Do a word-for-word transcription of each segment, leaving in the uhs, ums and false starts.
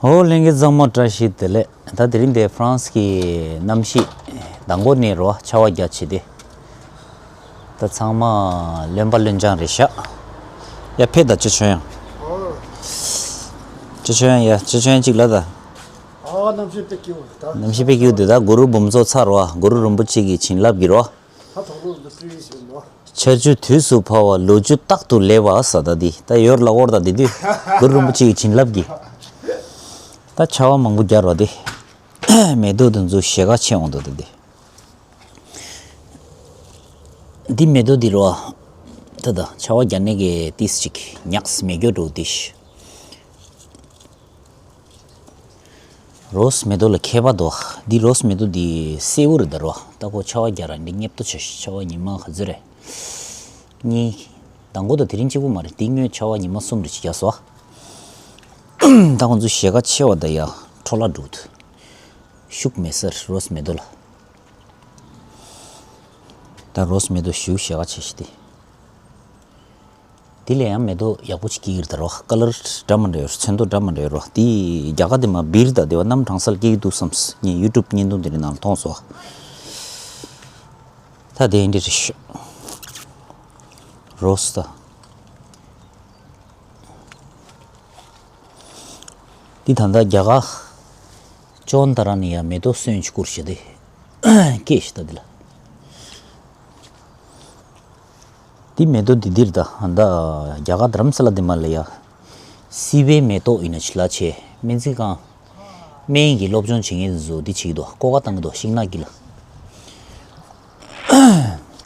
ཨོ་ལྷན་རྒྱས་ཚང་མ་བཀྲ་ཤིས་བདེ་ལེགས། ད་དེ་རིང་འདི་ཧྥ་རན་སི་གི་གནམ་གཤིས་མདང་དགོང་ནས་རོ་ཆར་པ་རྒྱག་བྱས་ཏེ། ད་ཚང་མ་རློན་པ་རློན་ལྗང་རེད་ཤག་ཡ་ཕེབས་དང་། ཅོ་ཅོ་ཡང་། ཅོ་ཅོ་ཡང་། ཡ་ཅོ་ཅོ་ཡང་གཅིག་ལ་ད། ཨ་གནམ་གཤིས་དཔེ་སྐྱིད་པོ་རེད་ད། གནམ་གཤིས་དཔེ་སྐྱིད་པོ་འདུག་ད་གུ་རུ་འབུམ་ཚོགས་ཚར་བ། གུ་རུ་རིན་པོ་ཆེ་གི་བྱིན་རླབས་ཀྱིས་རོ། ད་དོག་ལོ་འདི་བྲིས་ཡིན་ནོ། ཆར་ཆུ་དུས་སུ་ཕོག་པ། ལོ་རྒྱུས་རྟག་ཏུ་ལེགས་པ་ཟེར། ད་འདི་ད་ཡོར་ལ་ཝོར་ད་འདི་དུས་གུ་རུ་རིན་པོ་ཆེ་གི་བྱིན་རླབས་ཀྱིས། ད་ཆར་པ་མང་པོ་རྒྱག་རོ་དེ། མེ་ཏོག་དེ་ཚོ་ཞལ་དཀར་ཕྱེ་འོང་འདུག་ད་འདི། འདི་མེ་ཏོག་འདི་རོ། ད་ད་ཆར་པ་རྒྱག་ནས་གི་ཏིས་ཅིག་ཉགས་མེ་སྒྱོ་འགྲོ་དེ་ཤི། རོས་མེ་ཏོག་ལ་ཁྱད་པར་འདུག་འདི་རོས་མེ་ཏོག་འདི་སེར་པོ་རེད་ད་རོ། ད་ཁོ་ཆར་པ་རྒྱག་ར་འདི་མཉེས་པོ་ཆེ། ཆར་པ་ཉི་མ་ག་ཚོད་རེད། གཉིས། མདང་དགོང་དང་དེ་རིང་གཅིག་པོ་མ་རེད། འདི་སྔོན་ཆར་པ་ཉི་མ་གསུམ་རེ་ཅིག་རྒྱག་སོང་། ད་ཁོང་ཚོ་ཞལ་དཀར་ཕྱེ་བ་ད་ཡ་འཕྲོ་བརླག་འགྲོ་འདུག་ཤུགས་མེད་སར་རོས་མེ་ཏོག་ལ། ད་རོས་མེ་ཏོག་ཞུ་ཞལ་དཀར་ཕྱེ་ཤི་སྟེ། དེ་ལས་ཡང་མེ་ཏོག་ཡག་པོ་ཅིག་སྐྱེ་གི་རེད་ད་རོ། ཀ་ལར་འདྲ་མི་འདྲ་ཡོད། ཚོན་མདོག་འདྲ་མི་འདྲ་ཡོད་རོ། དེ་རྒྱ་གར་དེ་མ་བིར་ད་དེ་བ་གནམ་གྲང་སར་སྐྱེ་གི་འདུག་བསམས། ངས་ཡུ་ཊུབ་བརྙན་ཐུང་དེ་རིང་ནང་ལ་མཐོང་སོང་། ད་དེ་འདྲ་རེད་ཤག་རོས་ད། འདི་ད་ལྟ་རྒྱ་གར་ཅོན་ཏ་ར་ནི་ཡ་མེ་ཏོག་སོན་ཆུ་ཁུར་ཞེས་ཏེ་སྐད་ཞིག་ད་འདི་ལ། འདི་མེ་ཏོག་འདི་འདིར་ད་ད་རྒྱ་གར་དྷ་རམ་ས་ལ་འདི་མ་ལ་ཡ། སི་པའི་མེ་ཏོག་ཡིན་ན་ཆི་ལ་ཆེ་སྨན་རྩིས་ཁང་། སྨན་གྱི་སློབ་སྦྱོང་བྱེད་མཁན་དེ་ཚོ་འདི་བྱེད་ཀྱི་འདུག་ཀོ་ཀ་བཏང་གི་འདུག་ཤིང་ནགས་དཀྱིལ་ལ།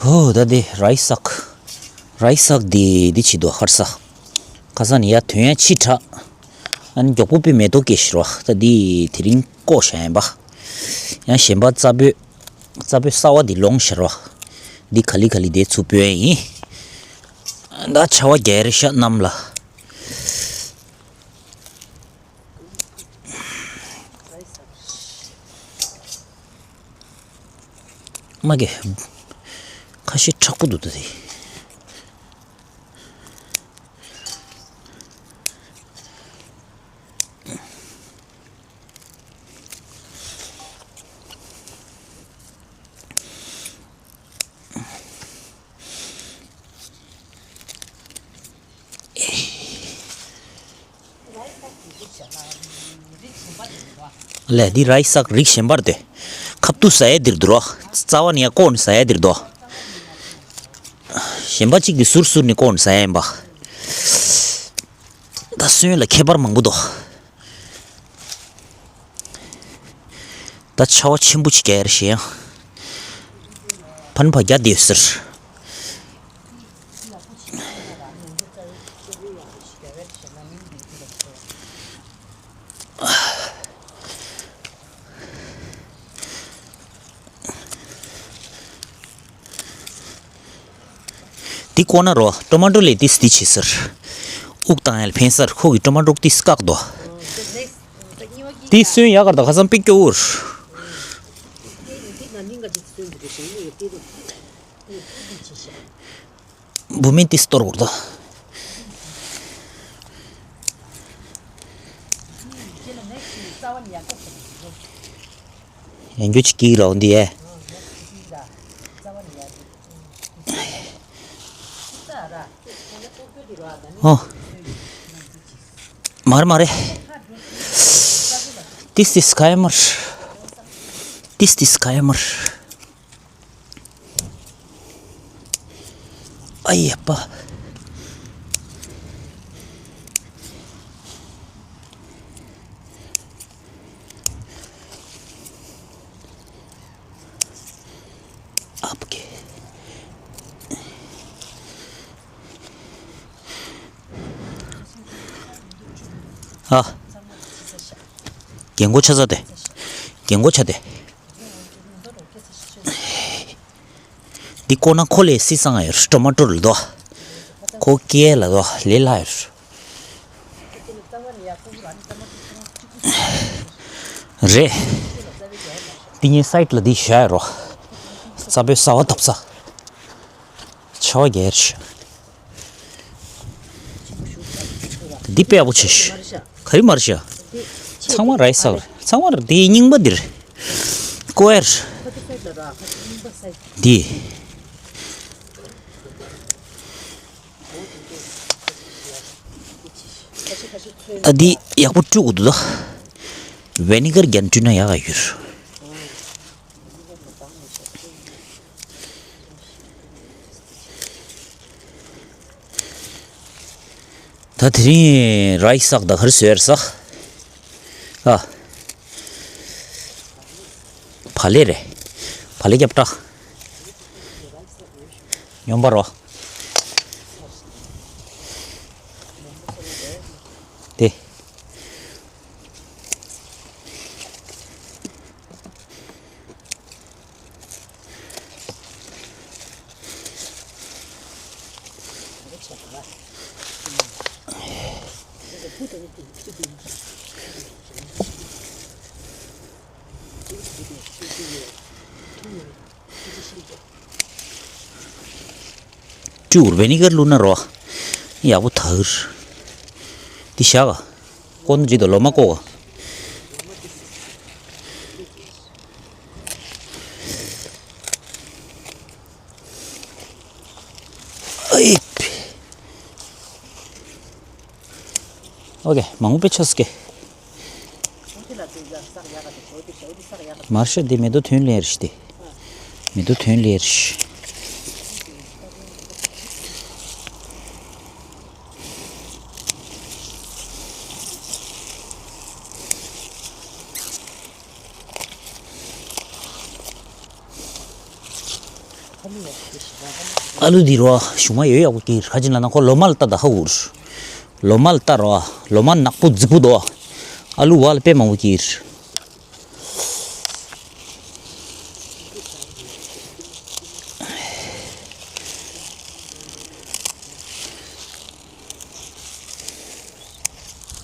ཧོ། ད་འདི་རའི་སག་རའི་སག་འདི་འདི་བྱེད་འདུག་ཁར་ས། ཁ་ས་ནི་ཡ་དོན་ཡ་ཕྱི་དྲགས། ཨ་ནི་མགྱོགས་པོ་པའི་མེ་ཏོག་སྐྱེ་ཤི་རོ། ད་འདི་དེ་རིང་བཀོག་བཞག་ཡིན་པ། ཡང་གཞན་པ་རྩ་བོད་རྩ་བོད་གསར་པ་འདི་ལོངས་ཤི་རོ། འདི་ག་ལི་ག་ལི་དེ་ཚུར་སྤོས་ཡིན། ད་ཆར་པ་རྒྱག་རེ་ཤག་གནམ་ལ། མ་གི། ཁ་ཤས་མཁྲེགས་པོ་འདུག་ད་དེ། ལས་འདི་རའི་སག་རིགས་གཞན་པ་རེད་དེ། ཁབ་ཏུ་ཟ་ཡ་འདིར་འདུག་རོ། རྩ་བ་ནས་ཡ་བཀོག་ནས་ཟ་ཡ་འདིར་འདུག་གཞན་པ་གཅིག་གིས་ཟུར་ཟུར་ནས་བཀོག་ནས་ཟ་ཡ་ཡིན་པ། ད་སོན་ལ་ཁྱད་པར་མང་པོ་འདུག་ད་ཆར་པ་ཆེན་པོ་ཅིག་རྒྱག་ཡ་རེད་ཞེ་ཡང་། ཕན་པ་རྒྱག་བསྡད་ཡོད་ཟེར། འདི་ཀོ་ན་རོ། ཊོ་མ་ཊོ་ལས་ཏིས་འདི་བྱེད་ཟེར། དབུགས་བཏང་ཡ་ལ་ཕན་སར་ཁོ་གི་ཊོ་མ་ཊོ་ཏིས་བཀག་དོ། ཏིས་སོན་ཡག་གར་ད་ཁ་སང་པིག་ཀྱོ་འུར། བུ་མིན་ཏིས་གཏོར་འུར་ད། ཡང་རྒྱུ་ཅིག་ཀིག་རོགས་འདི་ཨེ། ཨོ། མ་རེད་མ་རེད། ཏིས་ཏིས་ཁ་ཡ་མར། ཏིས་ཏིས་ཁ་ཡ་མར། ཨ་ཡེ་པ། ཨ། རྒན་གོག་ཆ་ཚ་དེ། རྒན་གོག་ཆ་དེ། འདི་ཀོ་ན་ཁོ་ལས་སི་སང་ཡོད་ཊོ་མ་ཊོ་ལ་དོ། ཁོ་ཀེ་ལ་དོ་ལེ་ལ་ཡོད། རེད། འདི་ངའི་སའིད་ལ་འདི་བཞག་ཡོད་རོ། རྩ་བའི་གསར་པ་བཏབ་ས། ཆར་པ་རྒྱག་ཡ་རེད་ཤག་འདི་དཔེ་ཡག་པོ་བྱས་ཤག་ག་རེ་མ་རེད་ཤག་ཚང་མ་ར་ཡི་སག་རེད། ཚང་མ་ར་དེའི་རྙིང་པ་འདིར། ཀོ་ཡར། འདི། ཨ་འདི་ཡག་པོ་བཀྲུ་དགོས་འདུག་ད། ཝེ་ནི་གར་རྒྱན་བཀྲུས་ན་ཡག་ག་ཡོད། ད་དེ་རིང་ར་ཡི་སག་ད་ག་རེ་བཟོས་ར་ས། ཨ། བག་ལེབ་རེད། བག་ལེབ་རྒྱབ་བཀྲ། སྙོམས་པ་རོ། དེ། བཀྲུ་བར་ཝེ་ནི་གར་བླུགས་ན་རོ། ཡག་པོ་དར། འདི་བཞག་ག་ཀོ་ནོ་ཇི་དང་ལོ་མ་ཀོ་ག་ཨེ། ཨོ་ཀེ། མང་པོ་པེ་ཆོས་ཀེ། མར་ཤ་འདི་མེ་ཏོག་ཐོན་ལེར་ཤི་སྟེ། མེ་ཏོག་ཐོན་ལེར་ཤི། ཨ་ལུ་འདི་རོ་ཞུ་མ་ཡོད་ཡག་པོ་ཀིར། ཁ་ཅིག་ལ་ན་ཁོ་ལོ་མ་ལ་ལྟ་ད་ཧ་འུར། ལོ་མ་ལ་ལྟ་རོ། ལོ་མ་ནག་པོ་རྫིག་པོ་དོ། ཨ་ལུ་བ་ལ་དཔེ་མང་པོ་ཀིར།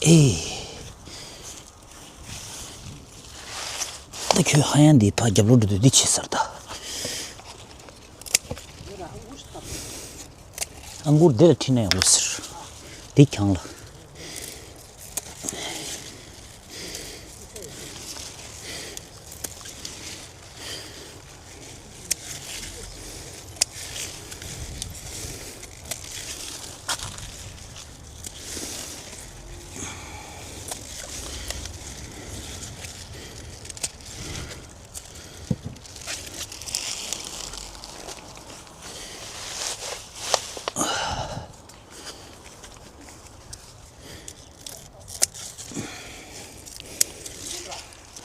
ཨེ། ད་ཁྱོད་ཧ་ཡང་འདི་ཕ་རྒྱབ་ལོག་འགྲོ་དུས་འདི་ཆེ་སར་ད། ཨང་གུར་འདི་ལ་ཁྲིད་ན་ཡང་འོས་ཟེར། འདི་གྱང་ལ།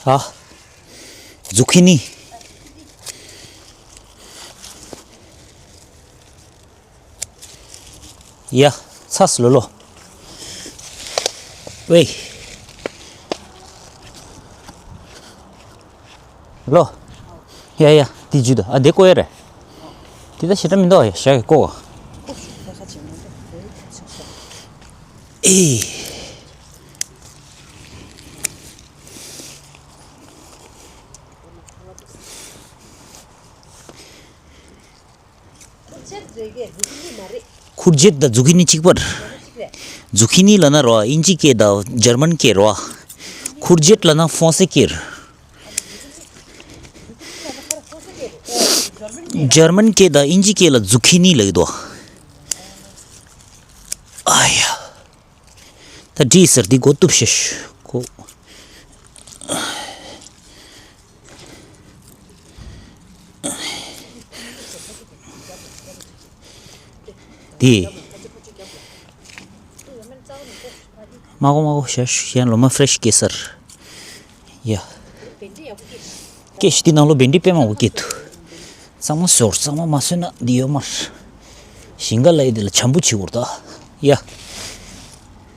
ཨ། ཛུ་ཁི་ནི། ཡ། ཚ་སི་ལོ་ལོ། ཝེ། ལོ། ཡ་ཡ། དེ་ཇུ་ད། ཨ་དེ་ཀོ་ཡ་རེད། དེ་ད་ཞེ་དྲག་མི་འདུག་ཡ་ཞག་གི་ཀོ་ག་ཨེ། ཁུར་ཇེད་དང་ཛུ་ཁི་ནི་གཅིག་པར། ཛུ་ཁི་ནི་ལབ་ན་རོ། ཨིན་ཇི་སྐད་དང་འཇར་མན་སྐད་རོ། ཁུར་ཇེད་ལབ་ན་ཧྥོན་སེ་སྐད། འཇར་མན་སྐད་དང་ཨིན་ཇི་སྐད་ལ་ཛུ་ཁི་ནི་ལབ་ཀྱི་འདུག་ཨ་ཡ། ད་འདི་ཟེར་འདི་མགོ་གཏུབ་ཤེས་ཁོ། འདི། མ་གོ་མ་གོ་ཤ་ཤ་ལོ་མ་ཕ་རེ་ཤི་སྐྱེས་སར། ཡ། སྐྱེས་ཤི་འདི་ནང་ལོ་བེན་ཌི་དཔེ་མང་པོ་སྐྱེས་འདུག་གཙང་མ་བཟོས། གཙང་མ་མ་བཟོས་ན་འདི་ཡོད་མ་རེད། ཞིང་ཁ་ལ་ཡི་འདི་ལ་བྱམས་པོ་བྱེད་དགོས་རེད་ད། ཡ།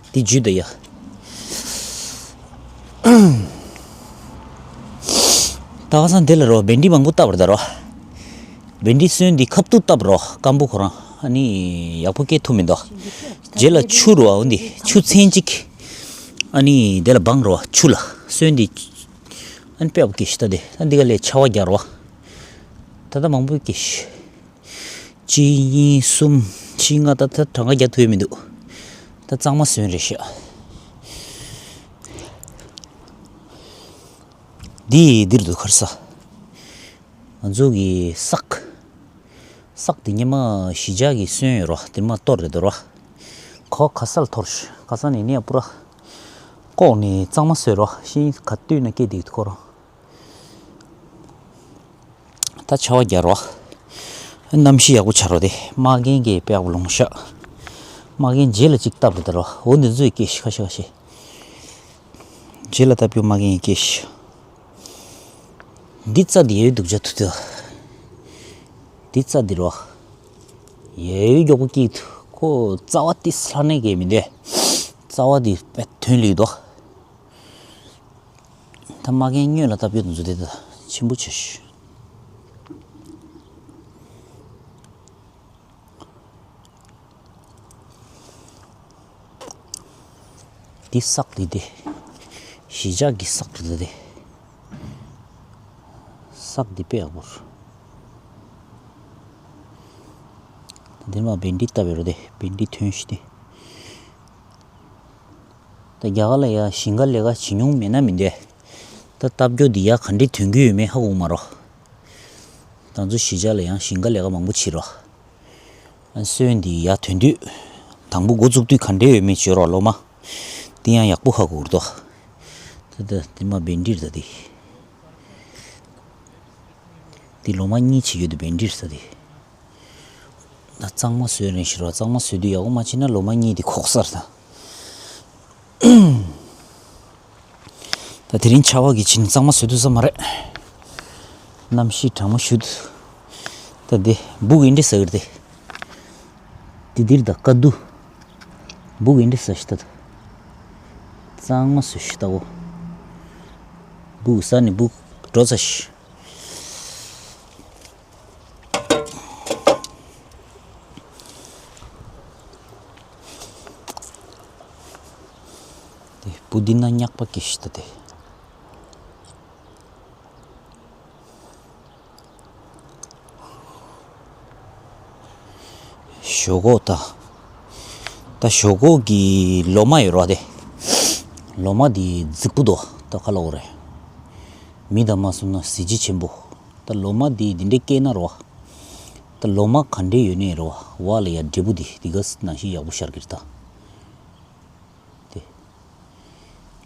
འདི་ཇུས་ད་ཡ། ད་ག་སང་དེ་ལ་རོ་བེན་ཌི་མང་པོ་བཏབ་པ་རེད་ད་རོ། བེན་ཌི་སོན་འདི་ཁབ་ཏུ་བཏབ་རོ་སྐམ་པོ་ཁོ་རང་ཨ་ནི་ཡག་པོ་སྐྱེ་ཐུབ་མི་འདུག་རྗེས་ལ་ཆུ་རོ་འོ་འདི་ཆུ་ཚན་གཅིག་ཨ་ནི་དེ་ལ་སྦང་རོ་ཆུ་ལ་སོན་འདི་ཨ་ནི་དཔེ་ཡག་པོ་སྐྱེ་ཤི་ད་དེ་ད་འདི་ག་ལས་ཆར་པ་རྒྱག་རོ། ད་ལྟ་མང་པོ་སྐྱེ་ཤི། གཅིག་གཉིས་གསུམ་བཞི་ལྔ་ད་ད་གྲངས་ཀ་རྒྱག་ཐུབ་ཡ་མི་འདུག་ད་གཙང་མ་སོན་རེད་ཤག་འདི་འདིར་འདུག་ཁར་ས། ང་ཚོ་གི་སག་སག་འདི་ཉི་མ་གཞིས་ཆགས་ཀྱི་སོན་ཡོད་རོ། དེ་མ་གཏོར་རེད་དོ་རོ། ཁོ་ཁ་སལ་འཐོར་ཤི། ཁ་སང་ནས་ནས་པུ་ར་ལྐོག་ནས་གཙང་མ་བཟོས་རོ། ཤིང་ག་ལྟོས་ན་སྐད་འདི་ཁོ་རོ། ད་ཆར་པ་རྒྱག་རོ། གནམ་གཤིས་ཡག་པོ་ཆགས་རོ། དེ་མ་རྒན་གྱིས་དཔེ་ཡག་པོ་ལོང་ཤག་མ་རྒན་རྗེས་ལ་གཅིག་བཏབ་རེད་ད་རོ། འོ་འདི་ཚོས་སྐད་ཤི་ཁ་ཤི་ཁ་ཤི། རྗེས་ལ་བཏབ་རྒྱུ་མ་རྒན་གྱིས་སྐད་ཤི། འདི་རྩྭ་འདི་ཡོད་འདུག་ཇ་ཐུ་ཐུ། འདི་རྩྭ་འདི་རོ། ཡོད་མགྱོགས་པོ་སྐྱིད་ཐུ། ཁོ་རྩ་བ་ཏིས་ལྷ་ནས་གས་མི་འདུག་རྩ་བ་འདི་དཔེ་ཐོན་ལེགས་འདུག་ད་མ་རྒན་སྔོན་ལ་བཏབ་ཡོད་འདུག་དེ་ད་ཆེན་པོ་ཆེ་ཤི། འདི་སག་འདི་དེ། གཞིས་ཆགས་ཀྱི་སག་རེད་དེ། སག་འདི་དཔེ་ཡག་པོ་རེད། འདི་མ་བེན་ཌི་བཏབ་ཡོད་རེད་དེ། བེན་ཌི་ཐོན་ཤི་དེ། ད་རྒྱ་གར་ལ་ཡ་ཞིང་ཁ་ལས་ཀ་བྱེད་མྱོང་མེད་ན་མི་འདོད། ད་སྟབས་ཀྱོ་འདི་ཡ་ག་འདྲས་ཐོན་གྱི་ཡོད་མེད་ཧ་གོ་མ་རོ། ད་ང་ཚོ་གཞིས་ཆགས་ལ་ཡང་ཞིང་ཁ་ལས་ཀ་མང་པོ་བྱེད་རོགས། ཨ་སོན་འདི་ཡར་ཐོན་དུས། དང་པོ་འགོ་བཙུགས་དུས་ག་འདྲས་ཡོད་མེད་བྱོས་རོགས་ལོ་མ། འདི་ཡང་ཡག་པོ་ཧ་གོ་རོགས། ད་ད་འདི་མ་བེན་ཌི་རེད་ད་འདི། འདི་ལོ་མ་གཉིས་བྱེད་ཡོད་དུ་བེན་ཌི་རེད་ད་འདི། ད་གཙང་མ་བཟོས་རན་ཞིག་རོགས། གཙང་མ་བཟོས་དུས་ཡག་པོ་མ་བྱེད་ན་ལོ་མ་གཉིས་འདི་ཁོག་སར་ད། ད་དེ་རིང་ཆར་པ་གི་ཕྱིན་གཙང་མ་བཟོ་ཐུབ་ས་མ་རེད། གནམ་གཤིས་གྲང་མོ་ཞུ་འདུག་ད་དེ་སྦུག་ཨིན་འདྲ་ཟ་གི་རེད་དེ། དེ་འདིར་ད་དཀའ་སྡུག་སྦུག་ཨིན་འདྲ་ཟ་ཤི་ད་ད། གཙང་མ་བཟོ་ཤི་ད་འོ། སྦུག་ཟ་ནི་སྦུག་འགྲོ་ཚ་ཤི། དེ་པུ་དི་ན་ཉག་པ་སྐྱེས་ཤི་ད་དེ། ཞོག་ཁོག་ད། ད་ཞོག་ཁོག་གི་ལོ་མ་ཡོད་ར་དེ། ལོ་མ་དེ་རྫིག་པོ་འདུག་ད་ཁ་ལོག་རེད། མི་དང་མ་སོང་ན་གཟི་བརྗིད་ཆེན་པོ། ད་ལོ་མ་དེ་དེ་འདྲས་སྐྱེས་ན་རོ། ད་ལོ་མ་ག་འདྲས་ཡོད་ནའི་རོ། བ་ལ་ཡ་འབྲས་བུ་དེ་དེ་ག་ནང་བཞིན་ཡག་པོ་ཤར་གི་རེད་ད། དེ།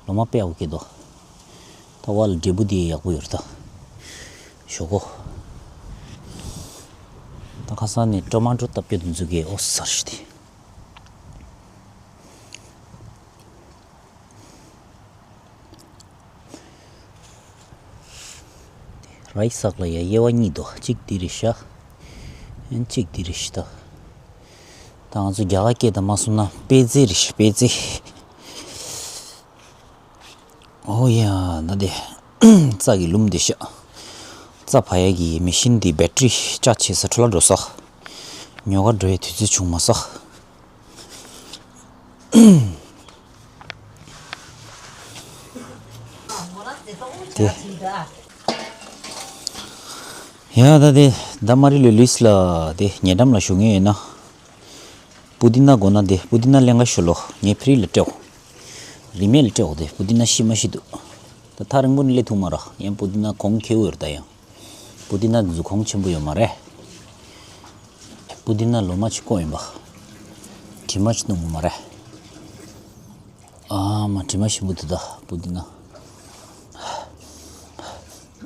ལོ་མ་དཔེ་ཡག་པོ་སྐྱེས་འདུག་ད་བ་ལ་འབྲས་བུ་དེ་ཡག་པོ་ཡོད་རེད་ད། ཞོག་ཁོག་ད་ཁ་སང་ནས་ཊོ་མ་ཊོ་བཏབ་རྒྱུ་དེ་ཚོ་གས་ཨོ་སར་ཤི་དེ། རའི་སག་ལ་ཡ་དབྱེ་བ་གཉིས་འདུག་གཅིག་འདི་རེད་ཤག་ཨན་གཅིག་འདི་རེད་ཤག་ད་ང་ཚོ་རྒྱ་གར་སྐད་དང་མ་སོང་ན་པེ་ཙེ་རེད་ཤག་པེ་ཙེ། ཨོ་ཡ་ན་དེ། རྩྭ་གི་ལུམ་དེ་ཤག་རྩྭ་ཕ་ཡ་གི་མེ་ཤིན་དེ་བེ་ཊི་རི་ཅར་ཇི་བྱེད་ས་འཕྲོ་ལ་འགྲོ་ས། ཉོ་ག་འགྲོ་ཡའི་དུས་ཚོད་བྱུང་མ་སོང་། དེ། ཡ་ད་དེ་ད་མ་རི་ལོ་ལིས་ལ་དེ་ཉེ་འགྲམ་ལ་ཞུ་ངེས་ཡོད་ན། པུ་དི་ན་དགོས་ན་དེ་པུ་དི་ན་ལེན་ག་ཤོ་ལོ་ངས་ཕི་རི་ལ་སྤྲད་འོ། རི་མེད་ལ་སྤྲད་འོ་དེ་པུ་དི་ན་ཤི་མ་ཤི་འདུག་ད་ཐག་རིང་པོ་ནས་སླེབས་ཐུབ་མ་ར་ཡང་པུ་དི་ན་གོང་ཁེ་འུ་ཡོད་ད་ཡང་། པུ་དི་ན་འཛུགས་གོང་ཆེན་པོ་ཡོད་མ་རེད། པུ་དི་ན་ལོ་མ་ཅིག་བརྐོས་ཡིན་པ། དྲི་མ་ཅིག་གཏོང་གི་མ་རེད། ཨ་མ་དྲི་མ་ཞིམ་པོ་འདུག་ད་པུ་དི་ན།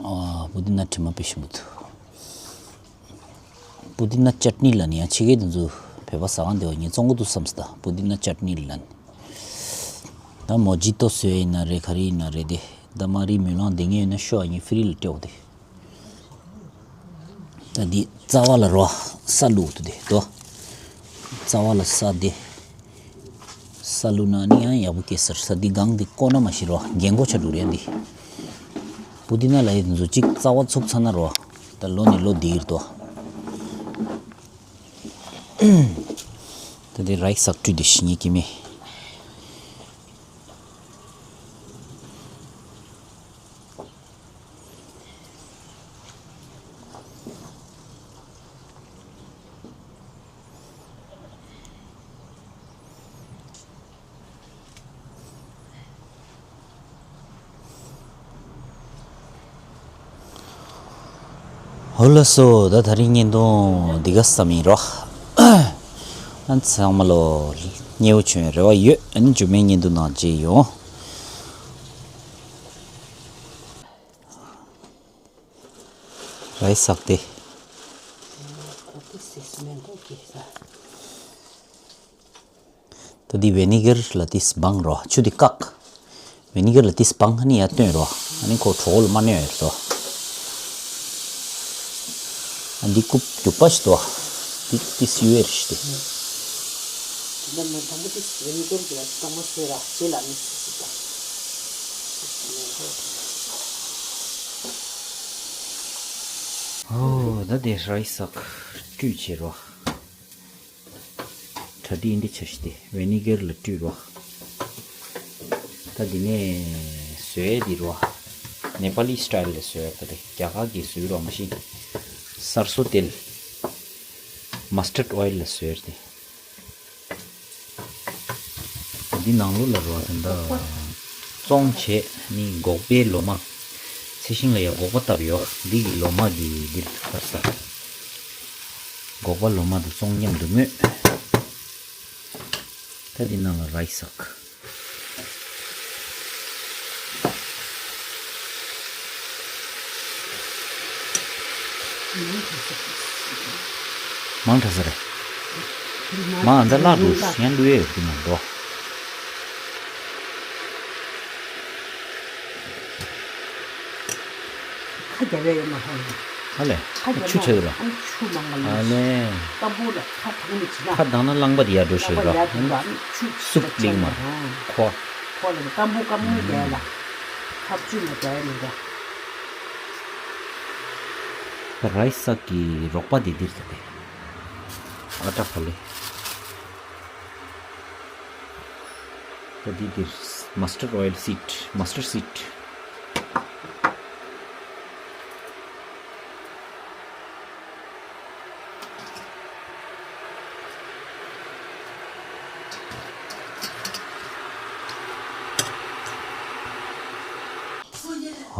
ཨ་པུ་དི་ན་དྲི་མ་དཔེ་ཞིམ་པོ་འདུག་པུ་དི་ན་ཅཊ་ནི་ལ་ནི་ཡང་ཕྱི་རྒྱལ་དེ་ཚོ་བོད་པ་ཟ་ཁང་དེ་བ་ངས་བཙོང་གི་འདུག་བསམ་སོང་ད་པུ་དི་ན་ཅཊ་ནི་ལ་ནི། ད་མོ་ཇི་ཏོ་བཟོས་ཡིན་ན་རེད་ག་རེ་ཡིན་ན་རེད་དེ། ད་མ་རི་མོ་ལང་དེ་ངས་ཡོད་ན་ཤོ་ཨ་ངས་ཕི་རི་ལ་སྤྲད་འོ་དེ། ད་འདི་རྩ་བ་ལ་རོ་ས་བླུགས་འདུག་དེ་དོ། རྩ་བ་ལ་ས་དེ། ས་བླུགས་ན་ནི་ཡང་ཡག་པོ་སྐྱེ་སར་ས་འདི་གང་འདི་བརྐོ་ན་མ་ཤི་རོ་རྒན་གོག་ཆགས་འགྲོ་རེད་འདི། པུ་དི་ན་ལ་ཡི་འཛུ་གཅིག་རྩ་བ་ཚུགས་ཚར་ན་རོ། ད་ལོ་ནི་ལོ་འདི་ཡིར་དོ། ད་འདི་རའི་སག་བཀྲུས་འདི་ཤི་ཉེ་གི་མེ། ཨོ་ལགས་སོ། ད་དེ་རིང་བརྙན་ཐུང་འདི་ག་ཙམ་ཡིན་རོ། ཨ་ཚང་མ་ལོ་མཉེས་པོ་བྱུང་རེ་བ་ཡོད། ཨ་ནི་མཇུག་མའི་བརྙན་ཐུང་ནང་མཇལ་ཡོང་། རའི་སི་ཟག་དེ། ད་འདི་ཝེ་ནི་གར་ལ་ཏིས་སྦང་རོ། ཆུ་འདི་བཀག་ཝེ་ནི་གར་ལ་ཏིས་སྦང་ཨ་ནི་ཡར་བཏོན་རོ། ཨ་ནི་ཁོ་གྲོད་ཁོག་ལ་མ་གནོད་ཡོད་དོ། ཨ་འདི་རྐུབ་རྒྱུག་པ་ཞིག་དོ། འདི་ཏིས་ཡོད་རེད་ཤི་དེ། འདི་ནས་དང་པོ་ཏིས་ཝེ་ནི་གར་གྱི་ལ་ཏིས་སྦང་མ་བཟོས་ར་ཞེ་ལ་མི་སྲིད་སྲིད་པ། ཨོ་ད་དེ་རའི་སི་ཟག་བཀྲུས་བྱེད་རོ། གྲ་སྒྲིག་འདི་བྱ་ཞིག་སྟེ་ཝེ་ནི་གར་ལ་བཀྲུས་རོ། ད་འདི་ནས་བཟོས་འདི་རོ། ནེ་པ་ལི་སི་ཊའིལ་ལ་བཟོས་ད་དེ་རྒྱ་གར་གྱི་བཟོས་རོ་མ་གཞི། སར་སོ་ཏེལ། མ་སི་ཊར་ཌི་ཨོ་ཡིལ་ལ་བཟོས་ཏེ། འདི་ནང་ལོགས་ལ་རོ་ད་ད། བཙོང་བྱས་ནི་སྒོག་པའི་ལོ་མ། ཚལ་ཤིང་ལ་ཡ་སྒོག་པ་བཏབ་ཡོད། འདི་གི་ལོ་མ་གི་འདིར་བཏབ་ས། སྒོག་པ་ལོ་མ་དང་བཙོང་མཉམ་དུ་མོད། ད་འདི་ནང་ལ་རའི་སི་ཟག་མང་དྲགས་ས་རེད། མང་འདི་བརླག་འགྲོ་ཡང་བླུག་ཡས་ཡོད་ཀྱི་མ་འགྲོ། ཁ་རྒྱབ་ཡས་ཡོད་མ་ཧོ། ཨ་ལས། ཁ་རྒྱབ་ཆུ་ཆགས་ཡོད་ལ། ཨ་ཆུ་མང་མ་ཨ་ཡོད། ལས། སྐམ་པོ་ལ་ཁ་དང་ནི་བྱེད་ན། ཁ་དང་ན་རླངས་པ་དེ་ཡར་འགྲོ་ཤེས་ར། རླངས་པ་ཡར་འགྲོ་ཨ་ནི་ཆུ་སུབ་ཆགས་ལིང་མ་ཡོད། ཁོ། ཁོ་ལ་སྐམ་པོ་སྐམ་པོ་རྒྱག་ཡས་ལ། ཁ་བཅུ་ལ་རྒྱག་ཡས་མི་འདུག་ད་རའི་སི་ཟག་གི་རོགས་པ་དེ་འདིར་ད་དེ། ཨ་ཊ་ཕ་ལེ། ད་འདི་འདིར་མ་སི་ཊར་ཨོ་ཡིལ་སིཌ། མ་སི་ཊར་སིཌ།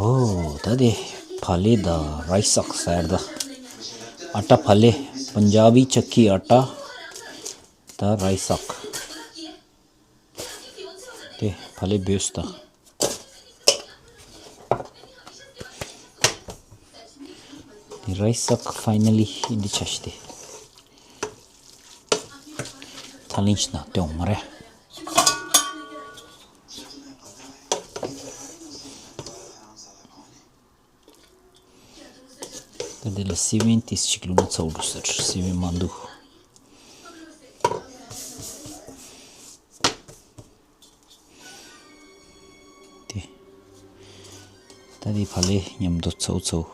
ཨོ་ད་དེ་ཕ་ལེ་དང་རའི་སི་ཟག་ཟེར་ད། ཨ་ཊ་ཕ་ལེ། པན་ཇ་བི་ཅ་ཀི་ཨ་ཊ། ད་རའི་སི་ཟག་དེ་ཕ་ལེ་བོས་ད། དེ་རའི་སི་ཟག་ཕའི་ནལ་ལི་འདི་ཆ་ཤི་དེ། ཐ་ལིན་ཤི་ན་ཏེ་འོང་མ་རེད། ད་འདི་ལ་སི་བན་ཏིས་ཅིག་བླུགས་ན་ཚ་བོ་འགྲོ་ཟེར། སི་བན་མ་འདུག་དེ། ད་འདི་ཕ་ལེ་མཉམ་དུ་ཚ་བོ་ཚ་བོ།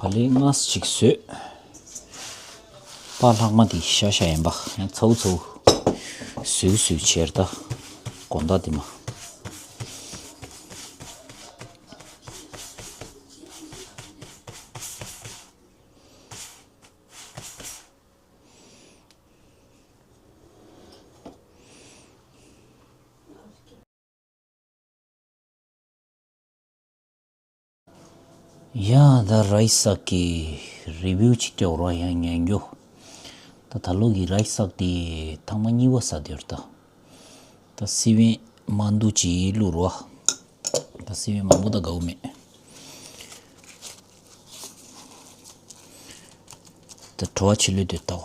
ཕ་ལེ་ལྔ་ཅིག་བཟོས། པ་ལྷག་མ་དེ་ཤ་ཤ་ཡིན་པ་ཡང་ཚ་བོ་ཚ་བོ། སུའུ་སུའུ་བྱེར་ད། དགོང་དག་དེ་མ། ཡ་ད་རའི་སི་ཟག་གི་རི་བིའུ་ཅིག་སྤྲད་རོགས་ཡང་ཉན་རྒྱུ། ད་ད་ལོ་གི་རའི་སི་ཟག་དེ་ཐེངས་མ་གཉིས་པ་ཟ་དེར་ད། ད་སི་བན་མ་འདུག་ཅིག་བླུགས་རོགས། ད་སི་བན་མང་པོ་ད་དགའ་བོ་མེད། ད་བྲོ་བ་ཆེ་ལོས་དེ་ལྟ་བ།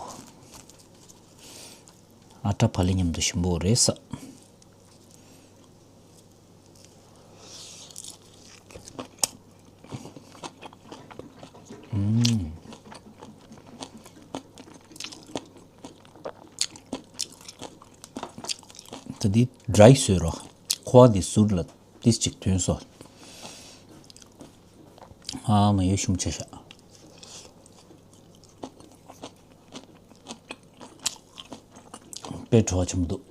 ཨ་ཊ་ཕ་ལེ་མཉམ་དུ་ཞིམ་པོ་རེད་ས། ད་འདི་ཌ་རའི་བཟོས་རོགས། ཁོ་བ་འདི་ཟུར་ལ་ ཏིས་ཅིག་ཐོན་སོང་། ཨ་མ་ཡོད་ཤུམ་ཆེ་ཤག་དཔེ་བྲོ་བ་ཆེན་པོ་འདུག